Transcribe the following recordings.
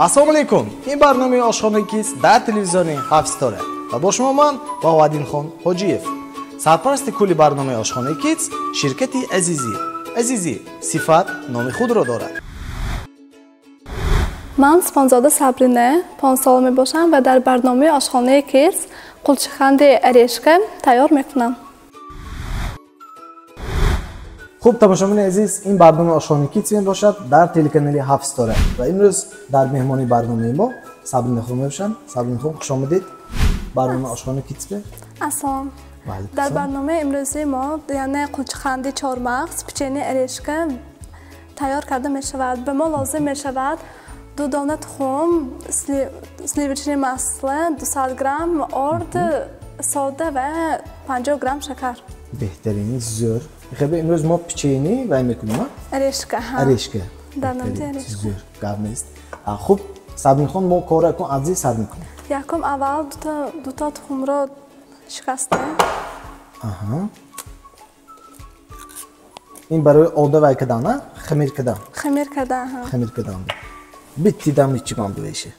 Ассалому алайкум. Ин барномаи Ошхонаи Кидс дар телевизиони Ҳафт Ситора ва бо шумо ман Баҳоаддинхон Ҳоҷиев. Сарпарасти кулли барномаи Ошхонаи Кидс ширкати Азизӣ. Азизӣ сифат номи худро дорад. Ман Супонзода Сабрина, 5 сола мебошам ва дар барномаи Ошхонаи Кидс қулчиханди орешка тайёр мекунам. Хуб, тамошобинони азиз, ин барномаи Ошхонаи Кидс мебошад дар телеканали Ҳафт Ситора ва имрӯз дар меҳмонии барномаи мо Сабрина хонум мебошанд. Сабрина хонум, хуш омадед барномаи Ошхонаи Кидс. Ассалом. Дар барномаи имрӯзии мо яъне қулчиханди чормағз, печенье орешка тайёр карда мешавад. Ба мо лозим мешавад 2 дона тухм, сливочное масло, 200 грамм орд, сода ва 50 грамм шакар. Беҳтарини зӯр. Хеб, имрӯз мо печенье вай мекунем, а? Орешка, ҳа. Орешка. Дар намуди орешка. Зӯр, гап нест. Хуб, Сабринхон, мо корро якум аз зи сар мекунем. Якум аввал дута тухмро шикаста. Аҳа. Ин барои ода вай кардан, а? Хамир кардан. Хамир кардан, ҳа. Хамир кардан. Биттидан мичимам дувеше.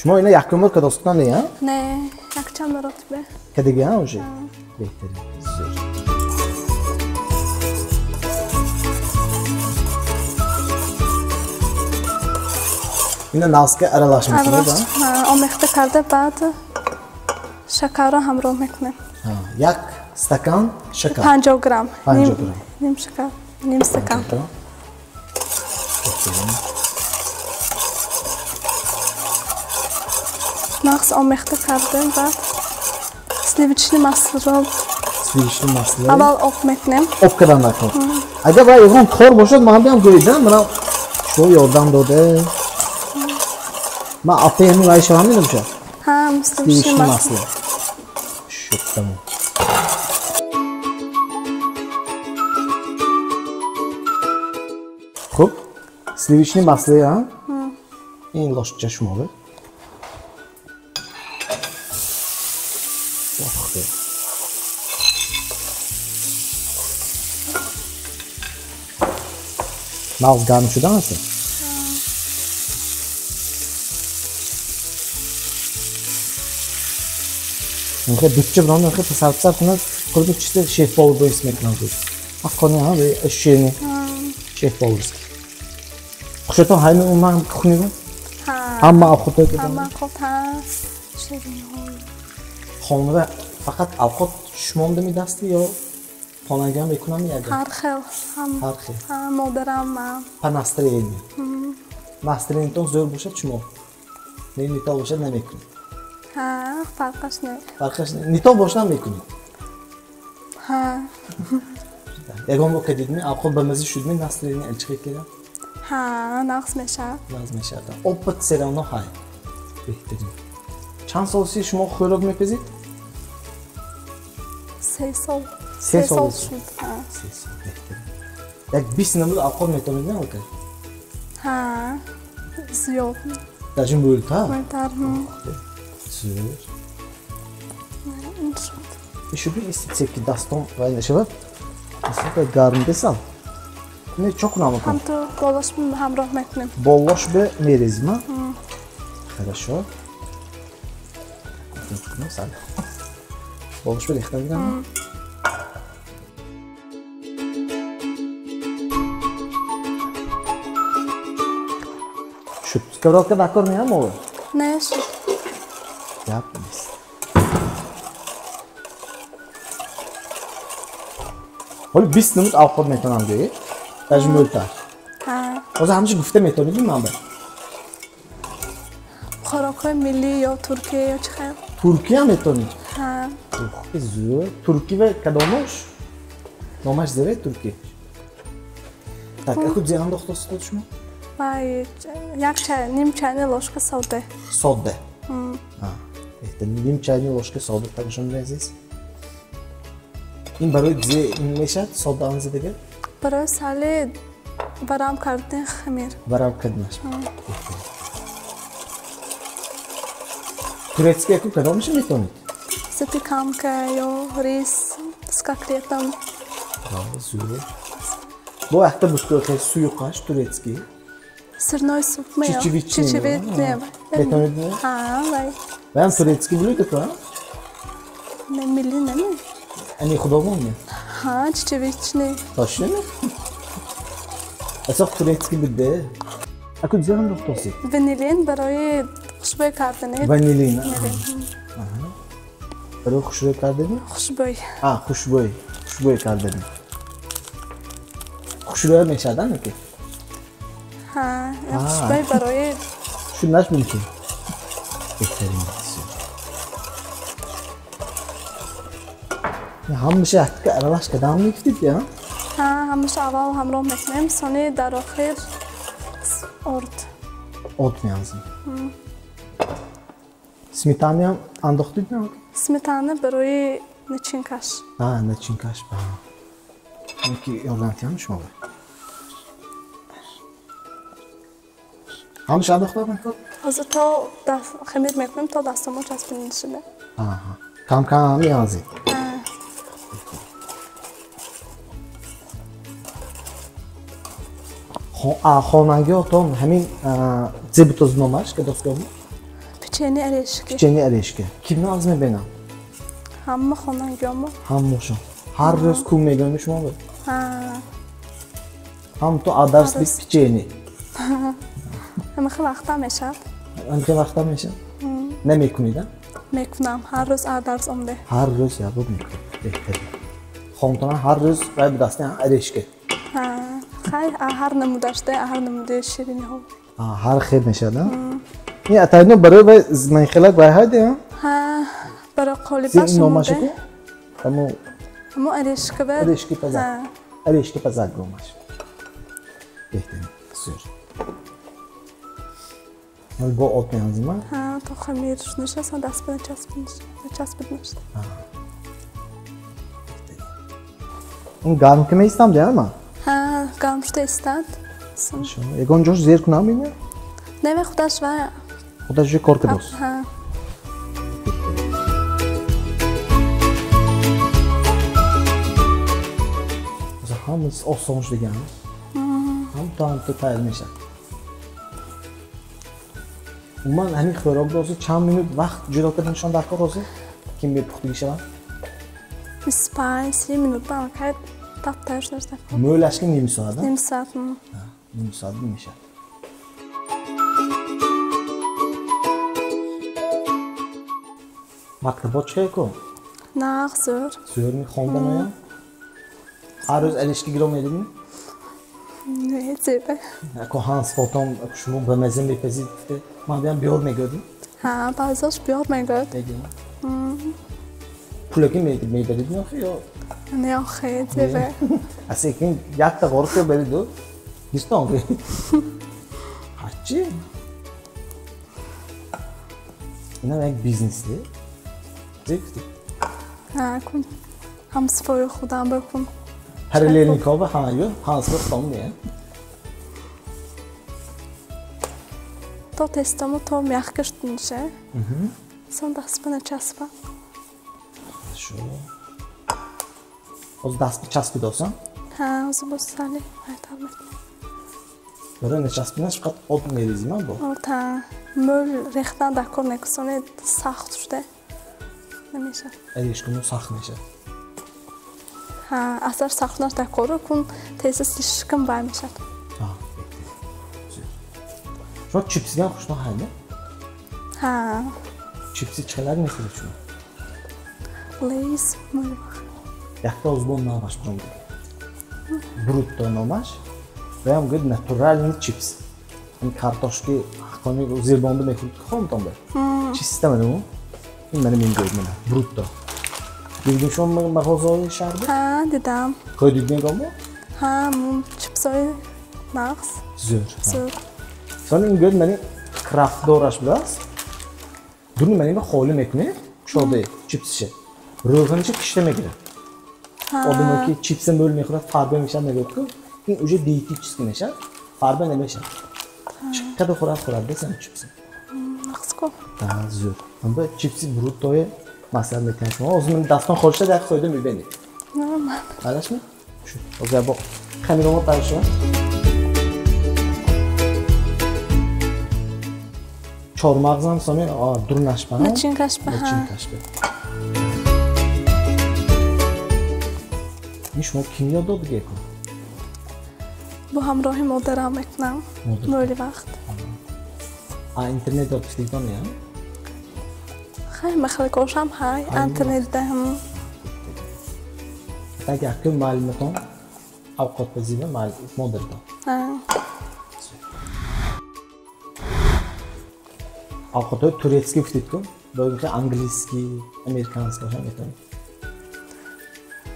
Шумо ина якум бор кадостан не, а? Не, якчанд маротиба. Кадиги, а, уже? Беҳтарин. Зӯр. Ина навска аралаш мекунед, а? Омехта карда, баъд шакарро ҳамроҳ мекунем. Як стакан шакар. 50 грамм. 50 грамм. Ним шакар, ним стакан. Нағз омехта кардем, баъд сливочное маслоро сливочное масло аввал об мекунем. Об кардан накун. Агар вай ягон кор бошад, ман биям гӯйдам, манам шумо ёрдам дода. Ман апаи ҳамин вай шавам менамша? Ҳа, сливочное масло. Шуд, тамом. Хуб, сливочное масло, а? Ин лошча шумо бе. Нағз гарм шудан аст? Мехоҳад дутча бирам, мехоҳад писар-писар кунад, худро чизе шеф-повар бо ҳис мекунам. Ҳаққони, ҳа, ощущение шеф-поварски. Хушатон ҳайми уман кухнива? Ҳама овқатҳое ки ҳама овқат, ҳа, ширинҳо. Хонада фақат овқат шумонда медасти ё хонагиам мекунам ягон? Ҳар хел. Ҳар хел. Ҳа, модарам, ман. Па настроение. Настроениетон зӯр бошад шумо. Не, нито бошад намекунед. Ҳа, фарқаш не. Фарқаш не. Нито бошад мекунед. Ҳа. Ягон бор кадидми овқат ба мазза шудми настроение элчихе кардам? Ҳа, нағз мешавад. Нағз мешавад. Опыт всё равно ҳай. Беҳтарин. Чанд сол си шумо хӯрок мепазид? 3 сол. 3 сол шуд. Ҳа. 3 сол, беҳтарин. Як 20 намуд овқат метавонед, не, аллакай? Ҳа, зиёд. Даже мӯлтар? Мӯлтар. Зӯр. Ин шуд. Ин шуд, ин ки дастом вай нашавад. Ин гарм бесал. Не, чо кунам акун? Ҳам ту болош ҳамроҳ мекунем. Болош бе мерезим, а? Хорошо. Болош бе рехта бигирам. Шуд. Сковородка дакор меям ова? Не, шуд. Гап нест. Ҳоли 20 намуд овқат метавонам гӯед? Даже мӯлтар. Ҳа. Ҳозир ҳамаша гуфта метавонед ман ба? Хӯрокҳои миллӣ ё туркия ё чӣ хел? Туркия метавонед? Ҳа. Ух, зӯр. Туркӣ ва кадомаш? Номаш зере туркӣ? Так, аку зе андохта стол шумо? Вай, як чай, ним чайни ложка сода. Сода. Беҳтарин, ним чайни ложка сода, тамошобинони азиз. Ин барои зе мешавад сода анзи дигар? Барои сали барам кардани хамир. Барам карданаш. Турецкий аку кадомаша метавонед? Запеканка ё рис с котлетом. Зӯр. Бо якта бутылка суюқаш турецкий. Сырной суп меё. Чечевичный. Метавонед? Ҳа, вай. Ваям турецкий блюдо ка? Не, милли неми. Ани худовон не? Ҳа, чечевичный. Точно не? Асох турецкий буде. Аку зерам дохтоси? Ванилин барои хушбӯй кардани. Ванилин. Барои хушбӯй кардани? Хушбӯй. А, хушбӯй. Хушбӯй кардани. Хушбӯй мешавад, ана ки? Ҳа, хушбӯй барои шуднаш мумкин. Беҳтарин. Ҳамаша якка аралаш кардам мегуфтид, я? Ҳа, ҳамаша аввал ҳамроҳ мекунем, сони дар охир орд. Орд меанзем. Сметанаам андохтид на? Сметана барои начинкаш. А, начинкаш, ба. Ки ёрдамтиям шумо? Ҳамаша андохта мекунед? Ҳозир то хамир мекунем, то дастамо часпида шуда. Аҳа. Кам-кам меанзед. Хонангиҳотон ҳамин зе бутоз номаш ки дастгоҳ? Печени орешки. Печени орешки. Кимно аз мебинам? Ҳама хонангиҳомо. Ҳамашон. Ҳар рӯз ку мегӯем шумо? Ҳа. Ҳам то адарс бит печени. Ҳама хел вақта мешавад. Ҳама хел вақта мешавад? Намекунед, а? Мекунам. Ҳар рӯз адарс омде. Ҳар рӯз ябоб мекунед. Беҳтарин. Хонтона ҳар рӯз вай будастни орешки. Ҳа. Хай, ҳар намудашда, ҳар намудаи шириниҳо. Ҳар хел мешавад, а? Ин атайно барои вай манхелак вай ҳайде, а? Ҳа, барои қолибаш номаше ку? Ҳамо Ҳамо орешки ба орешки пазак. Орешки пазак номаш. Беҳтарин. Зӯр. Бо от меанзим, а? Ҳа, то хамир шуниша, даст ба начаспид нашта. Ин гарм ки меистам, де, ама? Ҳа, гарм шуда истад. Ягон ҷош зер кунам ина? Не, вай худаш вай. Худаш ҷо кор кардост. Ҳа. Ҳамаси осон шудаган. Ҳам то ҳам то тайёр мешавад. Умуман ҳамин хӯрок дозу чанд минут вақт ҷудо карданашон дар кор ҳозир? Ки мепухтагӣ шаванд? 25-30 минут ба аллакай тап тайёр шудаш дар кор. Мӯлашки ним соат, а? Ним соат. Ним соат мешавад. Мактабо чӣ ку? Нағз, зӯр. Зӯр мехонданоям? Ҳар рӯз орешки гиром медидӣ? Не, зебе. Ако ҳанс фотом шумо ба маза мепазид, ман биям биёр мегӯдӣ? Ҳа, баъзош биёр мегӯд. Пулаки мебарид охи ё? Не, охи, зебе. Аса икин якта ғориф бариду, нистон. Ҳарчи? Инам як бизнес де. Зе гуфтӣ? Ҳа, кун. Ҳамсифои худам бикун. Параллелникова ҳа, ё ҳамсифои худам не? То тестому то мягко шуниша. Сон даст ба начаспа. Шу. Ҳозир даст часпидосам? Ҳа, ҳозир боз сали айтар мекунам. Барои начаспинаш фақат об мерезим, а бо? Орд, ҳа. Мӯл рехтан дар кор некусони сахт шуда намешавад. Орешкамо сахт мешавад. Ҳа, асар сахтнаш дар кору кун теза слишком вай мешавад. Шумо чипсигам хушно ҳайда? Ҳа. Чипси чӣ қадар мехӯред шумо? Лейс мӯлвах. Якта узбон номаш буром. Брутто номаш. Ваям гӯяд натуральный чипс. Ин картошки ҳаққони зирбонда мехӯрд ки хомтон ба. Чиста мана у? Ин мана мен гӯяд мана брутто. Дидем шумо мағозаҳои шаҳрда? Ҳа, дидам. Хӯй дидем гомо? Ҳа, чипсҳои нағз. Зӯр. Зӯр. Сони ин гӯяд мани крафтдораш будааст. Дуни мани ба холӣ мекунед, кушодаи чипсиша. Рӯғаниша кишта мегирад. Одамо ки чипса мӯл мехӯрад, фарбе мешавад мегӯяд ку, ин уже диетический мешавад, фарбе намешавад. Чӣ қадар хӯрад, хӯрад десам чипси. Нағз ку. Ҳа, зӯр. Амба чипси брутои маслиҳат метиҳам шумо. Ҳозир ман дастон холиша дар хӯрда мебинед. Нормал. Алашми? Шуд. Ҳозир бо хамиромо тайёр шуд. Чормағзам сони дурнашба. Начинкашба. Начинкашба. Ин шумо ким ёд дод геку? Бо ҳамроҳи модарам мекунам. Моли вақт. А интернет ёд гирифтон я? Хай, махалкошам ҳай, интернет даҳм. Так якум маълумотон овқатпазӣ ва модаратон. Овқатҳои турецкий гуфтед-ку, бояд английский, американский бошам метавонед?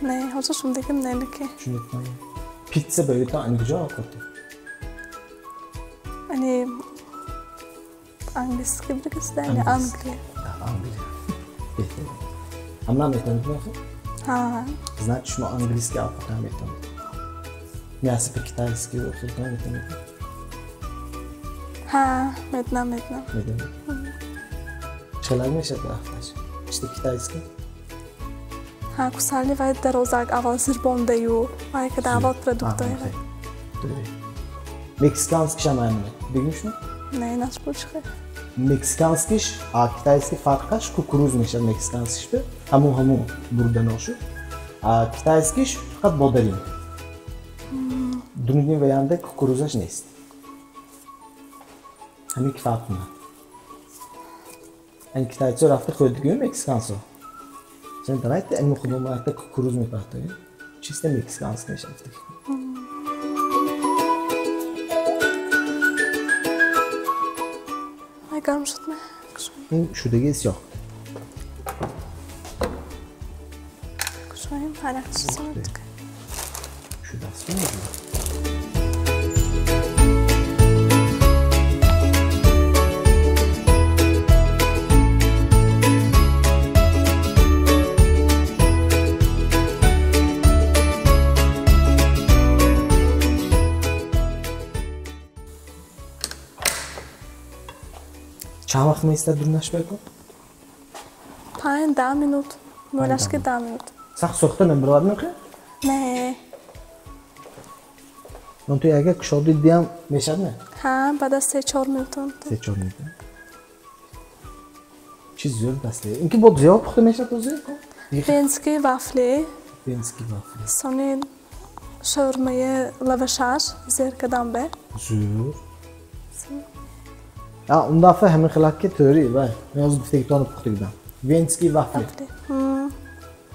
Не, ҳозир шундагим нелики. Шундагим. Питса бояд англиҷо овқат? Ани английский бигӯед, ани Англия. Англия. Беҳтар. Ҳамна метавонед мехоҳед? Ҳа. Значит, шумо английский овқат ҳам метавонед. Мясо по-китайски хӯрдан метавонед? Ҳа, метавонам, метавонам. Медонед? Чалак мешавад рафташ? Чисто китайский? Ҳа, кусали вай дарозак аввал зирбондаю, вай када аввал продуктои. Мексиканскиш ҳам ҳамине. Бигӯм шумо? Не, нашбошхе. Мексиканскиш, а китайский фарқаш кукуруз мешавад мексиканскиш бе, ҳамун бурданошу. А китайскиш фақат бодарин. Дуруни ваянда кукурузаш нест. Ҳамин ки фарқ мекунад. Ани китайцо рафта хӯрдигӯ мексикансо. Сен давайте ани худомо якта кукуруз мепартоем. Чисто мексиканский мешавад. Ай гарм шуд ме? Ин шудаги сиёҳ. Кушоем, ҳар як чиз шуд. Шудаст. Чанд вақт меистад дурнашба ку? 5-10 минут. Мӯлашки 10 минут. Сахт сӯхта намебаровад меқи? Не. Он ту агар кушоди диям мешавад не? Ҳа, баъд аз 3-4 минут. 3-4 минут. Чи зӯр даст. Ин ки бо зиёд пухта мешавад озӣ ку? Венский вафли. Венский вафли. Сони шаурмаи лавашаш зер кадан бе. Зӯр. Он дафъа ҳамин хелак ки тӯри вай, мен ҳозир гуфтагитонро пухтагидам. Венский вафли.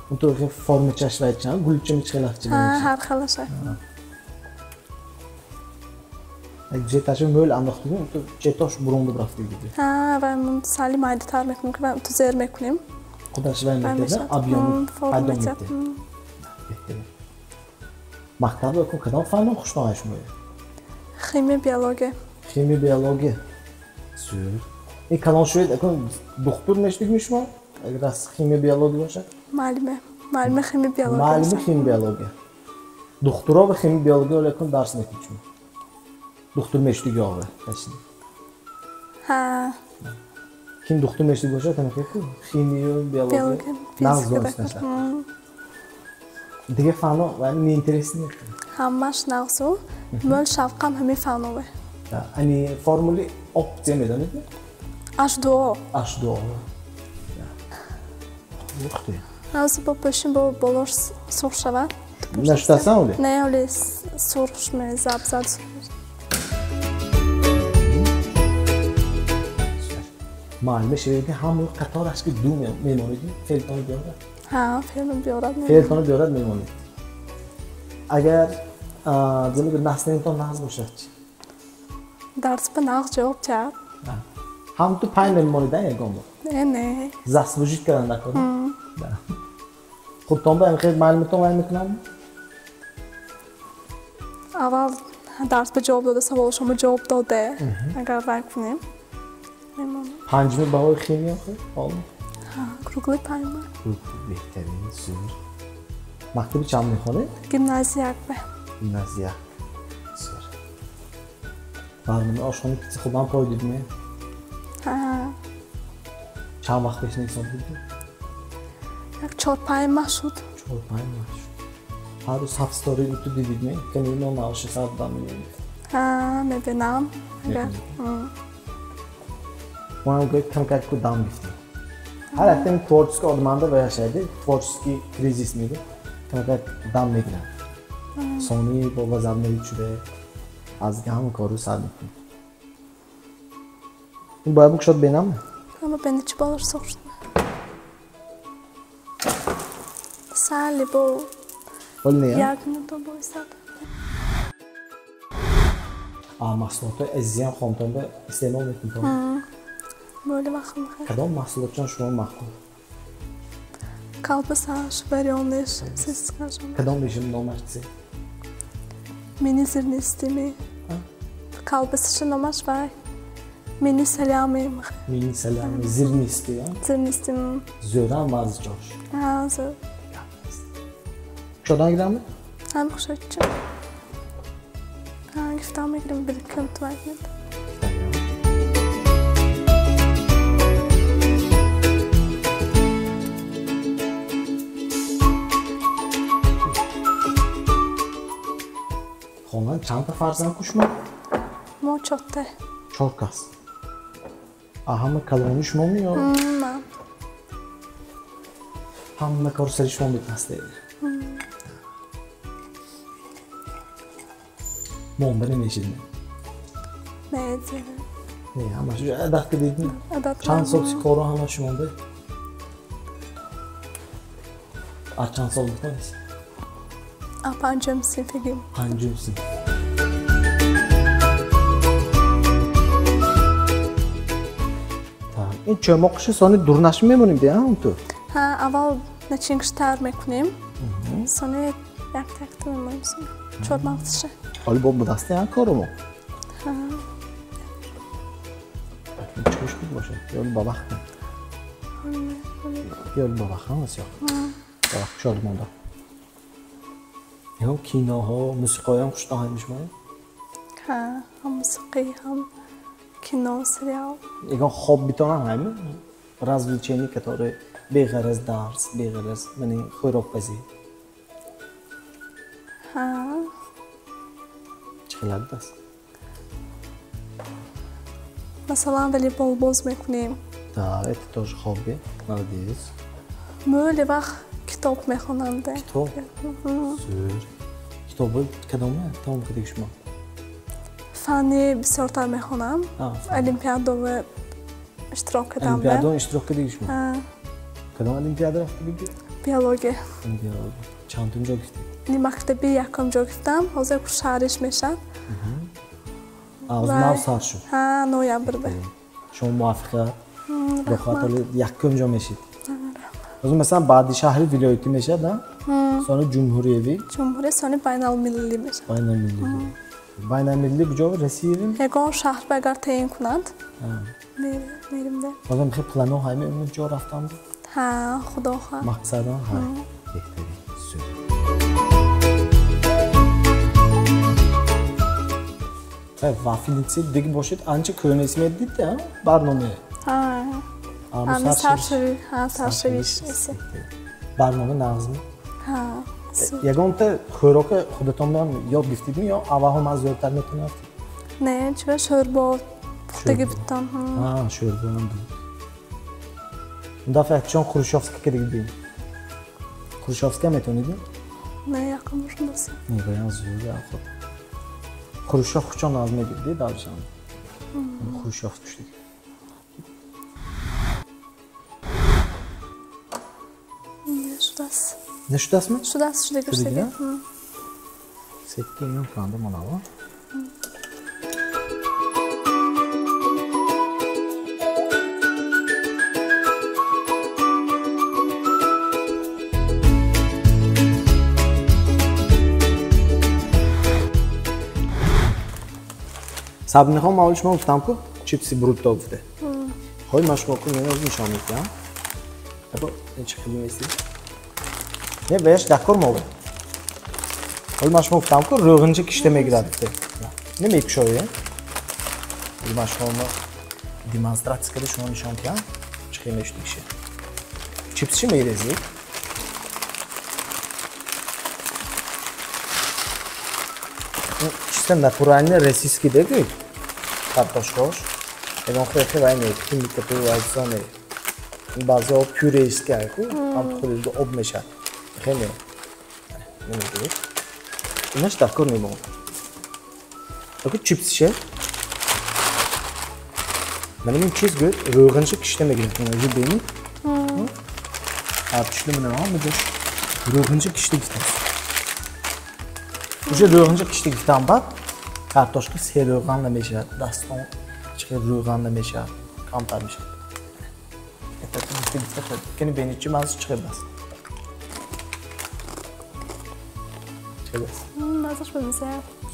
Он ту формачаш вай чанд, гулча мичхелакчи. Ҳа, ҳар хелаша. Як ҷеташа мӯл андохтагим, он ту четош бурунда рафтагиди. Ҳа, вай мон сали майдатар мекунем, ки вай ту зер мекунем. Худаш вай мекунад, объём пайдо мекунад. Мактабда кадом фанро хушнавай шумо? Химия, биология. Химия, биология. Зӯр. Ин калон шуед, акун духтур мешудигми шумо? Агар аз химия, биология бошад? Муаллиме. Муаллими химия, биология. Муаллими химия, биология. Духтуро ва химия, биология оли акун дарс мекунед шумо. Духтур мешудиги оғе, ташни. Ҳа. Ким духтур мешудиги бошад, ҳамин ку химия, биология. Нағз донистан. Дигар фанҳо вай неинтересни не? Ҳамаш нағзу, мӯл шавқам ҳамин фанҳове. Ани формули об чӣ медонед? H2O. H2O. Ухти. Ҳозир бо пӯшим бо болош сурх шавад. Нашудасан оли? Не, оли сурх мезаб зад. Муаллима шевед ки ҳамон қатораш ки ду мемонед, феълтонро биёрад? Ҳа, феълро биёрад. Феълтонро биёрад мемонед. Агар замин настроениятон нағз бошад чӣ? Дарс ба нағз ҷавоб диҳад. Ҳам ту пай мемонед, ягон бор? Не, не. Заслужить кардан накор? Худтон ба хел муаллиматон вай мекунанд? Аввал дарс ба ҷавоб дода, саволшомо ҷавоб дода, агар вай кунем. Панҷми баҳои химия хел? Ҳа, круглый панҷма. Беҳтарин, зӯр. Мактаби чанд мехонед? Гимназия як бе. Гимназия. Зӯр. Барномаи ошхонаи питса хубам пой дидме? Ҳа. Чанд вақт пеш нисоб дидед? Як 4-5 маҳ шуд. 4-5 маҳ шуд. Ҳар рӯз ҳафт ситораи ютуб дидид, ме? Кани мо навши сар дам мебинем. Ҳа, мебинам. Мо ҳам гӯё кам-кам ку дам гирифтем. Ҳар яктем творческий одаманда ва яшайди, творческий кризис мегӯ, кам-кам дам мегирад. Сони бо вазабнавӣ шуда, аз ҳама кору сар мекунем. Ин бояд букшод бенам? Ама бени чӣ болар сохшд. Сали бо як минута бойсад. Маҳсулотҳои азизиам хомтонда истеъмол мекунед? Боли вақт мехӯрам. Кадом маҳсулотчон шумо маъқул? Колбасаш, варёныш, сосискашон. Кадом режим номаш чизе? Мини зернистый ми. Колбасаши номаш вай. Мини салями. Мини салями, зернистый, а? Зернистый. Зӯрам варзиҷош. Ҳа, зӯр. Кушодан гирамми? Ҳам кушодчи. Гифтам мегирем, биркам тувай мед. Хона чандта фарзанд ку шумо? Мо чорта. Чор кас. А ҳама калони шумо ми ё? Ман. Ҳама кору сари шумо метаст. Монда намешид? Не, зера. Не, ҳамаш адат кардид? Чанд сол кору ҳама шумонда? Аз чанд сол гуфтанест? А панҷум синфигим. Панҷум синф. Ин чӯмоқши сони дурнаши мемонем де, ҳам ту? Ҳа, аввал начинкаш тайёр мекунем. Сони якта-якта мемонем сони. Чормағзша. Ҳоли бо будасти ҳа кору мо? Ҳа. Чӣ буд бошад? Ёли ба вақт. Ёли ба вақт ҳамас ё? Ба вақт кушод монда. Ягон киноҳо, мусиқоям хуштоҳанд шумо? Ҳа, ҳам мусиқӣ, ҳам кино, сериал. Ягон хоб битонам ҳами? Развлечение, которые беғараз дарс, беғараз мани хӯрокпазӣ. Ҳа. Чӣ хел аст? Масалан, волейбол боз мекунем. Да, это тоже хобби. Молодец. Мӯли вақт китоб мехонам. Китоб? Зӯр. Китоби кадоме тамом кардиги шумо? Фанни бисёртар мехонам. Олимпиадова иштирок кардам. Олимпиадо иштирок кардиги шумо? Кадом олимпиада рафта будӣ? Биология. Биология. Чандум ҷо гирифтед? Мактаби якум ҷо гирифтам. Ҳозир шаҳриш мешавад. Ҳозир нав сар шуд? Ҳа, ноябрда. Шумо муваффақият. Худо хоҳад якум ҷо мешид. Ҳозир масалан баъди шаҳри вилоятӣ мешавад, а? Сони ҷумҳуриявӣ? Ҷумҳурия, сони байналмилалӣ мешавад. Байналмилалӣ. Байналмилалӣ куҷо? Россиявӣ? Ягон шаҳр агар таъин кунанд, мерим. Ҳозир мехоҳед плано ҳайме ҷо рафтан? Ҳа, худо хоҳад. Мақсадам ҳай. Беҳтарин. Зӯр. Вафлици диг бошед, анча кӯҳнес медид, а? Барнома. Ҳа. Ами саршавӣ, ҳа, саршавиш. Барнома нағзми? Ҳа. Ягонта хӯрока худатонам ёд гирифтидми ё аввалҳо ман зӯртар метавонистед? Не, чун шӯрбо пухтаги будам. Ҳа, шӯрбоам буд. Он дафъа якчон Хрущёвска кардиги будем. Хрущёвска метавонидми? Не, якум мушносам. Не, баян зӯр, худ. Хрущёв хучон нағз медид, давшан. Хрущёв куштик. Шудааст. Не шудастми? Шудааст, шудагӣ, шудагӣ. Секки инам кунанда манава. Сабнихон ман шумо гуфтам ку чипси брутто гуфте. Хоҳи ман шумо ку меоз нишон медиҳам. Або ин чӣ хел меистӣ? Не, ваяш дакор мове. Ҳоли ман шумо гуфтам ку рӯғинча кишта мегирад гуфте. Не мекушоӣ? Ҳоли ман шумо демонстратсия карда шумо нишон диҳам чӣ хел мешуд киша. Чипс чӣ мерезӣ? Чисто натуральный российский дегӯй картошкош. Ягон хеле вай не, химикату вайсо не. Баъзеҳо пюреиски айку, ҳам худи об мешавад. Хеле намегиред. Инаш дар кор мемонад. Аку чипс ше. Мана ин чиз гӯ рӯғанша кишта мегирем. Мана бинед. Артишли мана ҳамаҷош рӯғанша кишта гирифтам. Уже рӯғанша кишта гирифтам баъд картошка серрӯған намешавад. Дастон чӣ рӯған намешавад. Камтар мешавад. Это гифта гифта хӯрд. Кани бинед чи мазза чӣ хел аст. Чӣ хел аст? Маззаш бамаза.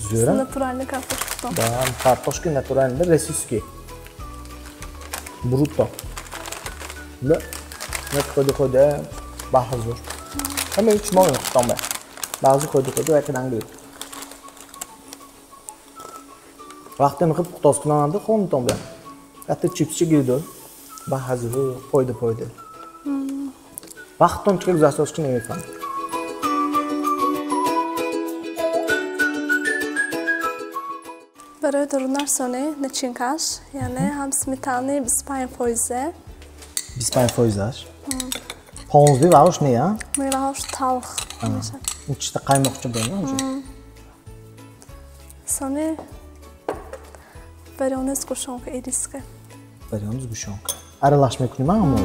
Зӯра? Натуральный картошка. Да, картошка натуральный, российский. Бруто. Да. Худи-худи баҳзур. Ҳамин чӣ мо мехӯрдам. Баъзе худи-худи як ранг. Вақте мехӯрд пухтоз кунанда хонтон бия. Ҳатто чипсчи гирду. Баҳзур пойда-пойда. Вақтон чӣ гузаштааст ки намефаҳмам. Барои дурунарсонӣ начинкаш, яъне ҳам сметани 25%. 25%аш? 15 ваош не, а? Не, ваош талх мешавад. Ин чиста қаймоқча бена уже? Сони варёная сгущёнка ириска. Варёная сгущёнка. Аралаш мекунем, а, мо?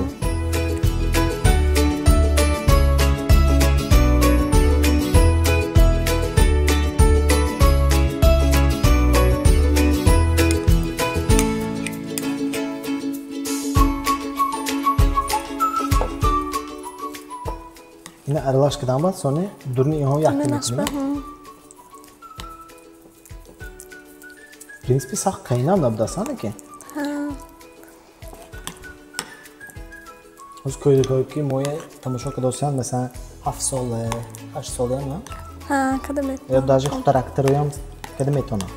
Ина аралаш кардам баъд сони дуруни инҳо якта мекунем. В принципе сахт қайнам набудааст, ки? Ҳоз кӯдакое ки моя тамошо кардосиянд, масалан 7 сола, 8 сола, на? Ҳа, када метавонанд. Ё даже хутарактароям када метавонанд.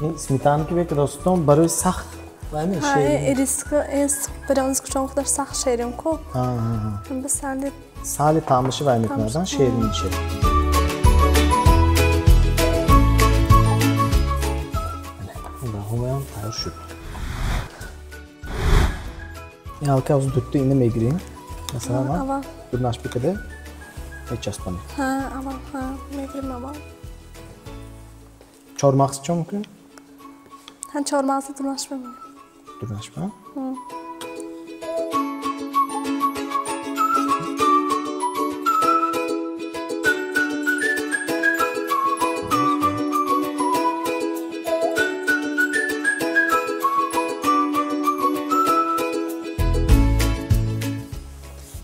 Ин сметана ки бекардостон барои сахт Ириска варёная сгущёнка худаш сахт шерин ку. Ба сали таъмаши вай мекунад, шерин мешавад. Ҳамаям тайёр шуд. Ин алка ҳозир дутто ина мегирем. Масалан, дурнаш бикада мечаспонем. Аввал, мегирем аввал. Чормағз чӣ мекунем? Чормағзи дурнаш мемонем. Дурнаш ба?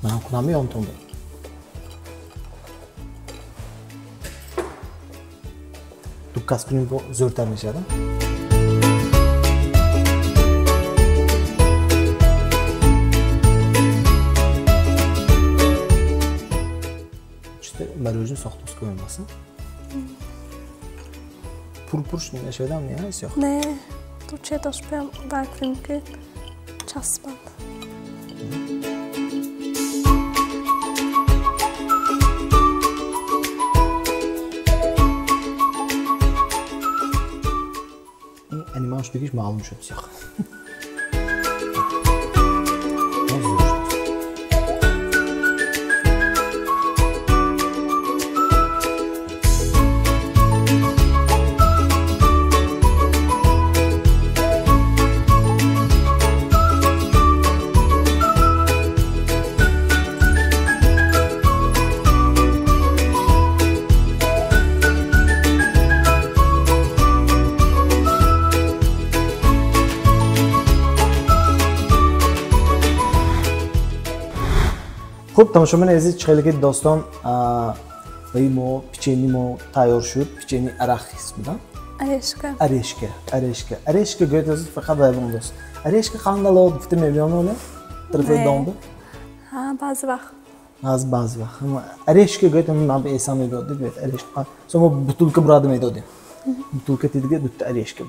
Ман кунам ё онтон бе? Дуккас кунем зӯртар мешавад? Мороженое сохтос кунем баса. Пурпурш нашавадам не ҳаст ё? Не, ту четош прям вай кунем ки часпанд. Ин анимаш дигиш маълум шуд сиёх. Хуб, тамошобинони азиз, чӣ хеле ки достон ваи мо печени мо тайёр шуд, печени арахис буда. Орешка. Орешка, орешка. Орешка гӯяд азиз фақат вай мондааст. Орешка қандало гуфта мебиём оле? Тарафи домба? Ҳа, баъзе вақт. Аз баъзе вақт. Орешка гӯяд ман ба эсам мебиёд, гӯяд орешка. Со мо бутулка бурада медодем. Бутулка тидига дутта орешка.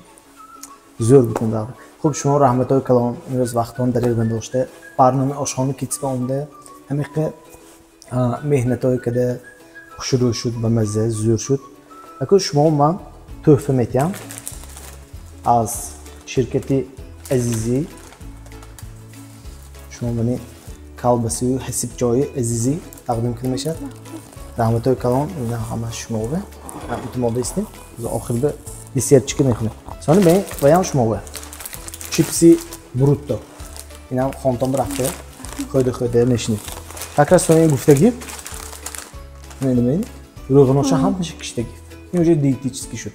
Зӯр бутун давр. Хуб, шумо раҳматҳои калон имрӯз вақтон дареғ надошта, барномаи ошхона китсба омда, ҳамиқа Меҳнатое када хушрӯ шуд, ба мазза зӯр шуд. Ако шумо ман тӯҳфа метиҳам аз ширкати Азизӣ. Шумо мани колбасию ҳасибчои Азизӣ тақдим карда мешавад. Раҳматҳои калон, ина ҳама шумове. Итимода истем. Охирда десертчика мехӯрем. Сони бе ваям шумове. Чипси Брутто. Инам хонтон рафта хӯрда хӯрда мешинем. Как раз сони гуфтагӣ мебинед, рӯғаноша ҳамаша киштагӣ. Ин уже диетический шуд.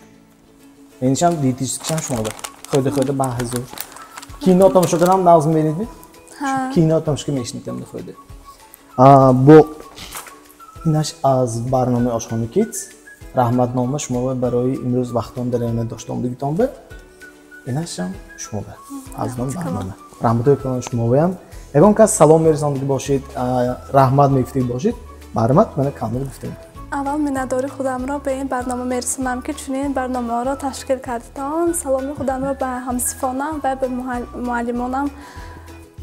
Иншам диетический шам шумо хӯрда хӯрда ба ҳазор. Кино тамошо кардам нағз мебинед? Кино тамошо мешинед хӯрда. Бо инаш аз барномаи Ошхона Кидс раҳматнома шумо барои имрӯз вақтон дар дошта омдагитон ба инашам шумо аз номи барнома. Раҳматҳои калон шумоям. Ягон кас салом мерасондагӣ бошед, раҳмат мегуфтагӣ бошед, марҳамат, мана камера гуфта. Аввал миннатдори худамро ба ин барнома мерасонам, ки чунин барномаҳоро ташкил кардитон. Саломи худамро ба ҳамсифонам ва ба муаллимонам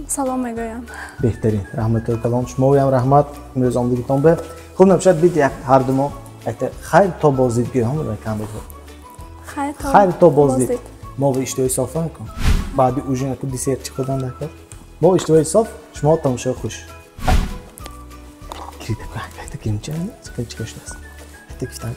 салом мегӯям. Беҳтарин, раҳматҳои калон шумоям, раҳмат имрӯз омдагитон ба. Хуб, набошад, бит як ҳарду мо якта хайр то боздид гӯям камера. Хайр то боздид. Мо ба иштиҳои соф кун. Баъди ужин ку десерт чӣ хӯрдан дар кор. Мо иштиҳои соф, шумо тамошои хуш. Кирида кайта кимча чика шудааст. Ҳатто гуфтам.